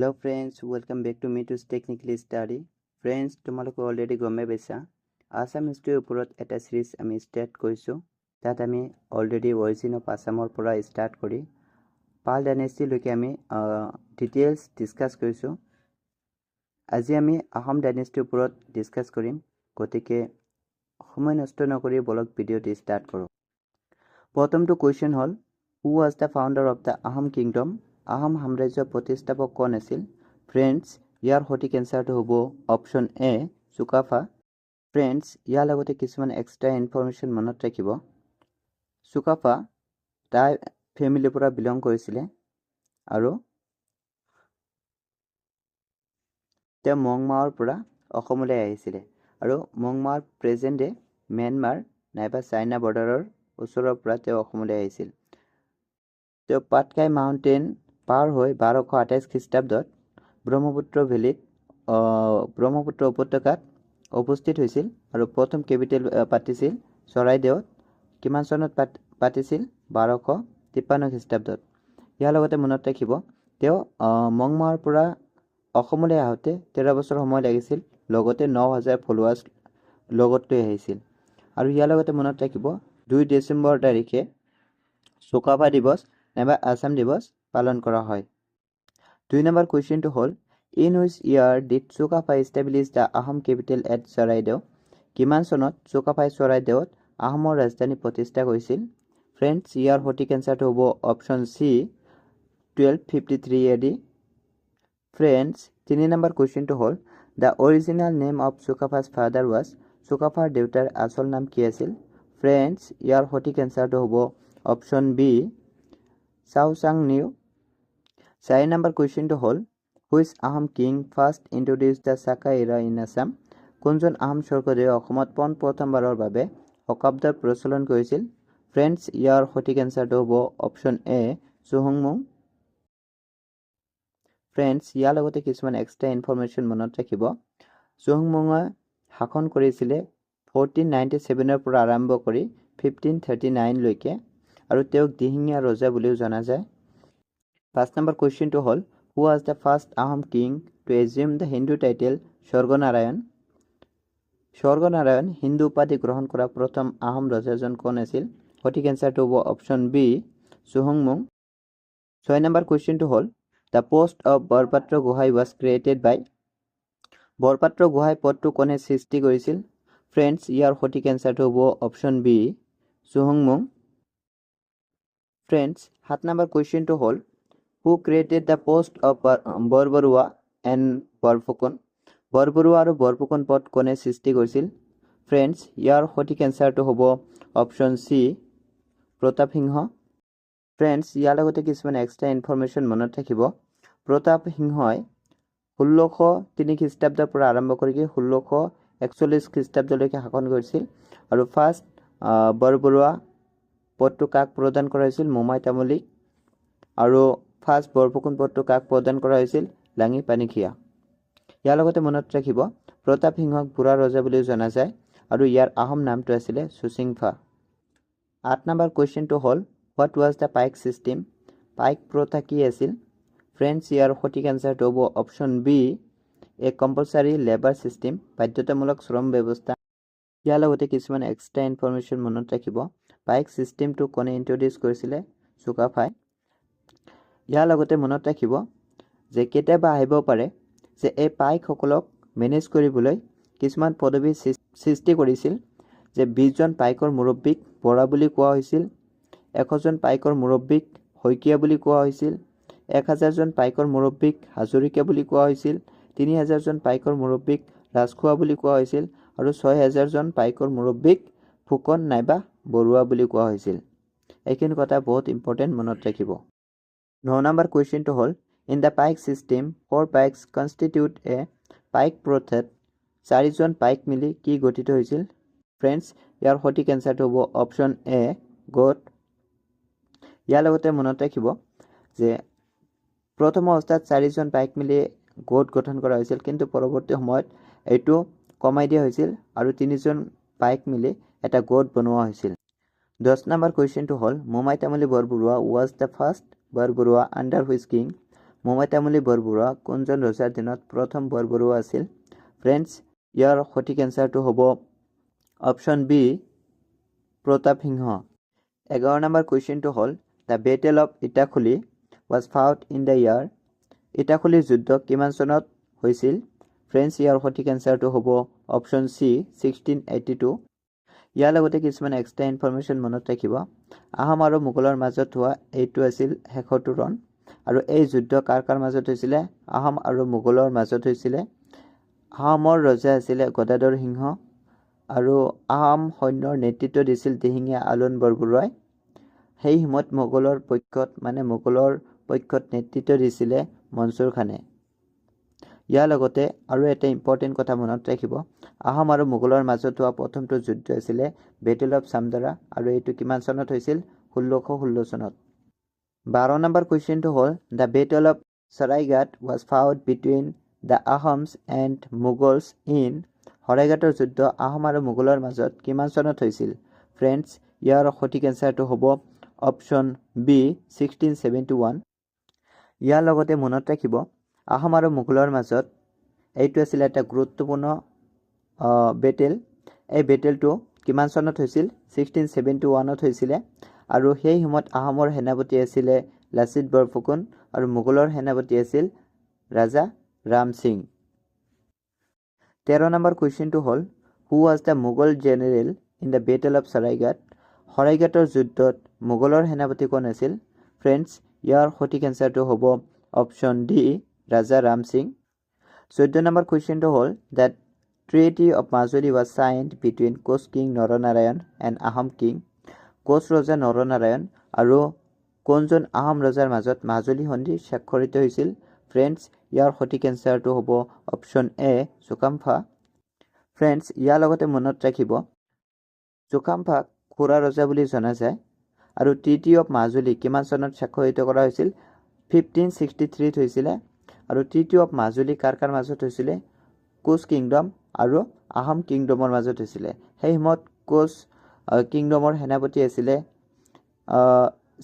Hello friends, welcome back to Mitu's Technically Study. Friends, তোমালোকে already গমেই পাইছা, আছাম হিষ্ট্ৰীৰ ওপৰত এটা চিৰিজ আমি ষ্টাৰ্ট কৰিছোঁ। তাত আমি অলৰেডি অৰিজিন অফ আছামৰ পৰা ষ্টাৰ্ট কৰি পাল ডাইনেষ্টিলৈকে আমি ডিটেইলছ ডিছকাছ কৰিছোঁ। আজি আমি আহোম ডাইনেষ্টিৰ ওপৰত ডিছকাছ কৰিম। গতিকে সময় নষ্ট নকৰি বলক, ভিডিঅ'টো ষ্টাৰ্ট কৰোঁ। প্ৰথমটো কুৱেশ্যন হ'ল, who was the founder of the Ahom kingdom? Ahom সাম্ৰাজ্যৰ প্ৰতিষ্ঠাপক কোন আছিল? ফ্ৰেণ্ডছ, ইয়াৰ সঠিক এনচাৰটো হ'ব অপশ্যন এ, চুকাফা। ফ্ৰেণ্ডছ, ইয়াৰ লগতে কিছুমান এক্সট্ৰা ইনফৰমেশ্যন মনত ৰাখিব। চুকাফা টাই ফেমিলিৰ পৰা বিলং কৰিছিলে আৰু তেওঁ মংমাওৰ পৰা অসমলৈ আহিছিলে আৰু মংমাওৰ প্ৰেজেণ্ট ডে ম্যানমাৰ নাইবা চাইনা বৰ্ডাৰৰ ওচৰৰ পৰা তেওঁ অসমলৈ আহিছিল। তেওঁ পাটকাই মাউণ্টেইন পাৰ হৈ 1228 খ্ৰীষ্টাব্দত ব্ৰহ্মপুত্ৰ ভেলীত, ব্ৰহ্মপুত্ৰ উপত্যকাত উপস্থিত হৈছিল আৰু প্ৰথম কেপিটেল পাতিছিল চৰাইদেউত। কিমান চনত পাতিছিল? 1253 খ্ৰীষ্টাব্দত। ইয়াৰ লগতে মনত ৰাখিব, তেওঁ মংমাওৰ পৰা অসমলৈ আহোঁতে 13 বছৰ সময় লাগিছিল, লগতে 9000 ফলোৱাৰ্ছ লগত লৈ আহিছিল। আৰু ইয়াৰ লগতে মনত ৰাখিব, 2 ডিচেম্বৰ তাৰিখে চুকাফা দিৱস নাইবা আছাম দিৱস পালন কৰা হয়। 2 নম্বৰ কুৱেশ্যনটো হ'ল, in which year did Sukaphaa establish the Ahom capital at Charaideo? কিমান চনত চুকাফাই চৰাইদেউত আহোমৰ ৰাজধানী প্ৰতিষ্ঠা কৰিছিল? ফ্ৰেণ্ডছ, ইয়াৰ সঠিক এনচাৰটো হ'ব option C, 1253 AD. Friends, 3 number কুৱেশ্যনটো হ'ল, the original name of Sukapha's father was? চুকাফাৰ দেউতাৰ আচল নাম কি আছিল? ফ্ৰেণ্ডছ, ইয়াৰ সঠিক এনচাৰটো হ'ব অপশ্যন বি, চাও চাং নিউ। 4 নম্বৰ কুৱেশ্যনটো হ'ল, which Ahom king first introduced the Saka era in Assam? কোনজন আহোম স্বৰ্গদেৱে অসমত পোন প্ৰথমবাৰৰ বাবে শকাব্দৰ প্ৰচলন কৰিছিল? ফ্ৰেণ্ডছ, ইয়াৰ সঠিক এনচাৰটো হ'ব অপশ্যন এ, চুহুংমুং। ফ্ৰেণ্ডছ, ইয়াৰ লগতে কিছুমান এক্সট্ৰা ইনফৰমেশ্যন মনত ৰাখিব। চুহুংমুঙে শাসন কৰিছিলে 1497ৰ পৰা আৰম্ভ কৰি 1539লৈকে আৰু তেওঁক দিহিঙীয়া ৰজা বুলিও জনা যায়। 5 নম্বৰ কুৱেশ্যনটো হ'ল, who was the first Ahom king to assume the Hindu title Swarganarayan? Swarganarayan Hindu উপাধি গ্ৰহণ কৰা প্ৰথম আহোম ৰজাজন কোন আছিল? সঠিক এনচাৰটো হ'ব অপশ্যন বি, চুহুংমুং। 6 নম্বৰ কুৱেশ্যনটো হ'ল, the post of Borpatra Gohain was created by? Borpatra Gohain পদটো কোনে সৃষ্টি কৰিছিল? ফ্ৰেণ্ডছ, ইয়াৰ সঠিক এনচাৰটো হ'ব অপশ্যন বি, চুহুংমুং। ফ্ৰেণ্ডছ, 7 নম্বৰ কুৱেশ্যনটো হ'ল, who created the post of Borbarua and Borphukan? Borbarua আৰু বৰফুকন পদ কোনে সৃষ্টি কৰিছিল? ফ্ৰেণ্ডছ, ইয়াৰ সঠিক এনচাৰটো হ'ব অপশ্যন চি, প্ৰতাপ সিংহ। ফ্ৰেণ্ডছ, ইয়াৰ লগতে কিছুমান এক্সট্ৰা ইনফৰমেশ্যন মনত ৰাখিব। প্ৰতাপ সিংহই 1603 খ্ৰীষ্টাব্দৰ পৰা আৰম্ভ কৰি 1641 খ্ৰীষ্টাব্দলৈকে শাসন কৰিছিল। আৰু ফাৰ্ষ্ট বৰবৰুৱা পদটো কাক প্ৰদান কৰা হৈছিল? মোমাই তামুলীক। আৰু ফাৰ্ষ্ট বৰফুকন পদটো কাক প্ৰদান কৰা হৈছিল? লাঙি পানীখিয়া। ইয়াৰ লগতে মনত ৰাখিব, প্ৰতাপ সিংহক বুঢ়া ৰজা বুলিও জনা যায় আৰু ইয়াৰ আহোম নামটো আছিলে চুচিংফা। 8 নম্বৰ কুৱেশ্যনটো হ'ল, what was the Paik system? পাইক প্ৰথা কি আছিল? ফ্ৰেণ্ডছ, ইয়াৰ সঠিক এনচাৰটো হ'ব option B, a compulsory labour system, বাধ্যতামূলক শ্ৰম ব্যৱস্থা। ইয়াৰ লগতে কিছুমান এক্সট্ৰা ইনফৰমেশ্যন মনত ৰাখিব। পাইক ছিষ্টেমটো কোনে ইণ্ট্ৰডিউচ কৰিছিলে? চুকাফাই। ইয়াৰ লগতে মনত ৰাখিব যে কেতিয়াবা আহিব পাৰে যে এই পাইকসকলক মেনেজ কৰিবলৈ কিছুমান পদবী সৃষ্টি কৰিছিল যে 20জন পাইকৰ মুৰব্বীক বৰা বুলি কোৱা হৈছিল, 100জন পাইকৰ মুৰব্বীক শইকীয়া বুলি কোৱা হৈছিল, 1000জন পাইকৰ মুৰব্বীক হাজৰিকা বুলি কোৱা হৈছিল, 3000জন পাইকৰ মুৰব্বীক ৰাজখোৱা বুলি কোৱা হৈছিল আৰু 6000জন পাইকৰ মুৰব্বীক ফুকন নাইবা বৰুৱা বুলি কোৱা হৈছিল। এইখিনি কথা বহুত ইম্পৰ্টেণ্ট, মনত ৰাখিব। 9 নম্বৰ কুৱেশ্যনটো হ'ল, in the Paik system, four Paiks constitute a? পাইক প্ৰথাত চাৰিজন পাইক মিলি কি গঠিত হৈছিল? ফ্ৰেণ্ডছ, ইয়াৰ সঠিক এনচাৰটো হ'ব অপশ্যন এ, গোট। ইয়াৰ লগতে মনত ৰাখিব যে প্ৰথম অৱস্থাত চাৰিজন পাইক মিলি গোট গঠন কৰা হৈছিল, কিন্তু পৰৱৰ্তী সময়ত এইটো কমাই দিয়া হৈছিল আৰু তিনিজন পাইক মিলি এটা গোট বনোৱা হৈছিল। 10 নম্বৰ কুৱেশ্যনটো হ'ল, Momai Tamuli Borbarua was the first Borbarua under which king? মোমাই তামুলী বৰবৰুৱা কোনজন ৰজাৰ দিনত প্ৰথম বৰবৰুৱা আছিল? ফ্ৰেণ্ডছ, ইয়াৰ সঠিক এনচাৰটো হ'ব অপশ্যন বি, প্ৰতাপ সিংহ। 11 নম্বৰ কুৱেশ্যনটো হ'ল, The Battle of Itakhuli was fought in the year? ইটাখুলিৰ যুদ্ধ কিমান চনত হৈছিল? ফ্ৰেণ্ডছ, ইয়াৰ সঠিক এনচাৰটো হ'ব অপশ্যন চি, 1682। ইয়াৰ লগতে কিছুমান এক্সট্ৰা ইনফৰমেশ্যন মনত ৰাখিব। আহোম আৰু মোগলৰ মাজত হোৱা এইটো আছিল শেষৰটো ৰণ। আৰু এই যুদ্ধ কাৰ কাৰ মাজত হৈছিলে? আহোম আৰু মোগলৰ মাজত হৈছিলে। আহোমৰ ৰজা আছিলে গদাধৰ সিংহ আৰু আহোম সৈন্যৰ নেতৃত্ব দিছিল দিহিঙীয়া আলোন বৰবৰুৱাই। সেই সময়ত মোগলৰ পক্ষত, মানে মোগলৰ পক্ষত নেতৃত্ব দিছিলে মনচুৰ খানে। ইয়াৰ লগতে আৰু এটা ইম্পৰ্টেণ্ট কথা মনত ৰাখিব, আহোম আৰু মোগলৰ মাজত হোৱা প্ৰথমটো যুদ্ধ আছিলে বেটেল অফ চামদৰা। আৰু এইটো কিমান চনত হৈছিল? 1616 চনত। 12 নম্বৰ কুৱেশ্যনটো হ'ল, The Battle of Saraighat was fought between the Ahoms and Mughals in? শৰাইঘাটৰ যুদ্ধ আহোম আৰু মোগলৰ মাজত কিমান চনত হৈছিল? ফ্ৰেণ্ডছ, ইয়াৰ সঠিক এনচাৰটো হ'ব অপশ্যন বি, 1671। ইয়াৰ লগতে মনত ৰাখিব, আহোম আৰু মোগলৰ মাজত এইটো আছিল এটা গুৰুত্বপূৰ্ণ বেটেল। এই বেটেলটো কিমান চনত হৈছিল? 1671ত হৈছিলে। আৰু সেই সময়ত আহোমৰ সেনাপতি আছিলে লাচিত বৰফুকন আৰু মোগলৰ সেনাপতি আছিল ৰাজা ৰাম সিং। 13 নম্বৰ কুৱেশ্যনটো হ'ল, Who was the Mughal general in the Battle of Saraighat? শৰাইঘাটৰ যুদ্ধত মোগলৰ সেনাপতি কোন আছিল? ফ্ৰেণ্ডছ, ইয়াৰ সঠিক এনচাৰটো হ'ব option D, Raja Ram Singh. 14 number কুৱেশ্যনটো হ'ল, The Treaty of Majuli was signed between Koch king Naranarayan and Ahom king? Koch ৰজা নৰনাৰায়ণ আৰু কোনজন আহোম ৰজাৰ মাজত মাজুলী সন্ধি স্বাক্ষৰিত হৈছিল? ফ্ৰেণ্ডছ, ইয়াৰ সঠিক এনচাৰটো হ'ব অপশ্যন এ, চুকাম্ফা। ফ্ৰেণ্ডছ, ইয়াৰ লগতে মনত ৰাখিব, চুকাম্ফাক খোৰা ৰজা বুলি জনা যায়। আৰু ট্ৰিটি অফ মাজুলী কিমান চনত স্বাক্ষৰিত কৰা হৈছিল? 1563ত হৈছিলে। আৰু ট্ৰিটি অফ মাজুলী কাৰ কাৰ মাজত হৈছিলে? কোচ কিংডম আৰু আহোম কিংডমৰ মাজত হৈছিলে। সেই সময়ত কোচ কিংডমৰ সেনাপতি আছিলে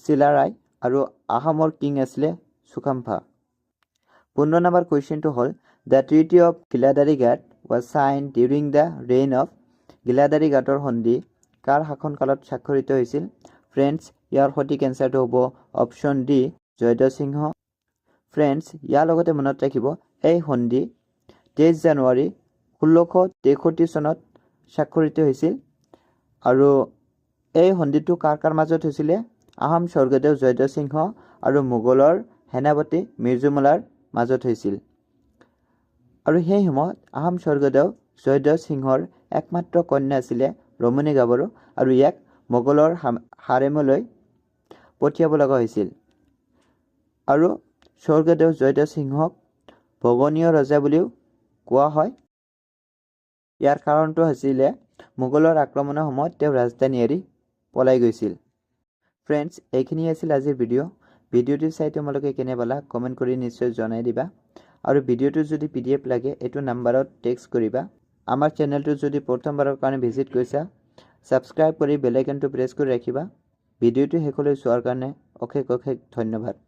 চিলাৰায় আৰু আহোমৰ কিং আছিলে চুকাম্ফা। 15 নম্বৰ কুৱেশ্যনটো হ'ল, The Treaty of Ghiladhari Ghat was signed during the reign of? Ghiladhari ঘাটৰ সন্ধি কাৰ শাসনকালত স্বাক্ষৰিত হৈছিল? ফ্ৰেণ্ডছ, ইয়াৰ সঠিক এনচাৰটো হ'ব অপশ্যন ডি, জয়ধ্বজ সিংহ। ফ্ৰেণ্ডছ, ইয়াৰ লগতে মনত ৰাখিব, এই সন্ধি 23 জানুৱাৰী 1663 চনত স্বাক্ষৰিত হৈছিল। আৰু এই সন্ধিটো কাৰ কাৰ মাজত হৈছিলে? আহোম স্বৰ্গদেউ জয়ধ্বজ সিংহ আৰু মোগলৰ সেনাপতি মিৰ্জুমলাৰ মাজত হৈছিল। আৰু সেই সময়ত আহোম স্বৰ্গদেউ জয়ধ্বজ সিংহৰ একমাত্ৰ কন্যা আছিলে ৰমণী গাভৰু আৰু ইয়াক মোগলৰ হাৰেমলৈ পঠিয়াব লগা হৈছিল। আৰু স্বৰ্গদেউ জয়ধ্বজ সিংহক ভগনীয় ৰজা বুলিও কোৱা হয়। ইয়াৰ কাৰণটো হৈছিলে মোগলৰ আক্ৰমণৰ সময়ত তেওঁ ৰাজধানী এৰি পলাই গৈছিল। ফ্ৰেণ্ডছ, এইখিনি আছিল আজিৰ ভিডিঅ'। ভিডিঅ'টো চাই তোমালোকে কেনে পালা, কমেণ্ট কৰি নিশ্চয় জনাই দিবা। আৰু ভিডিঅ'টো যদি পিডিএফ লাগে, এইটো নাম্বাৰত টেক্সট কৰিবা। আমাৰ চেনেলটো যদি প্ৰথমবাৰৰ কাৰণে ভিজিট কৰিছা, ছাবস্ক্ৰাইব কৰি বেল আইকনটো প্ৰেছ কৰি ৰাখিবা। ভিডিঅ'টো শেষলৈ চোৱাৰ কাৰণে অশেষ অশেষ ধন্যবাদ।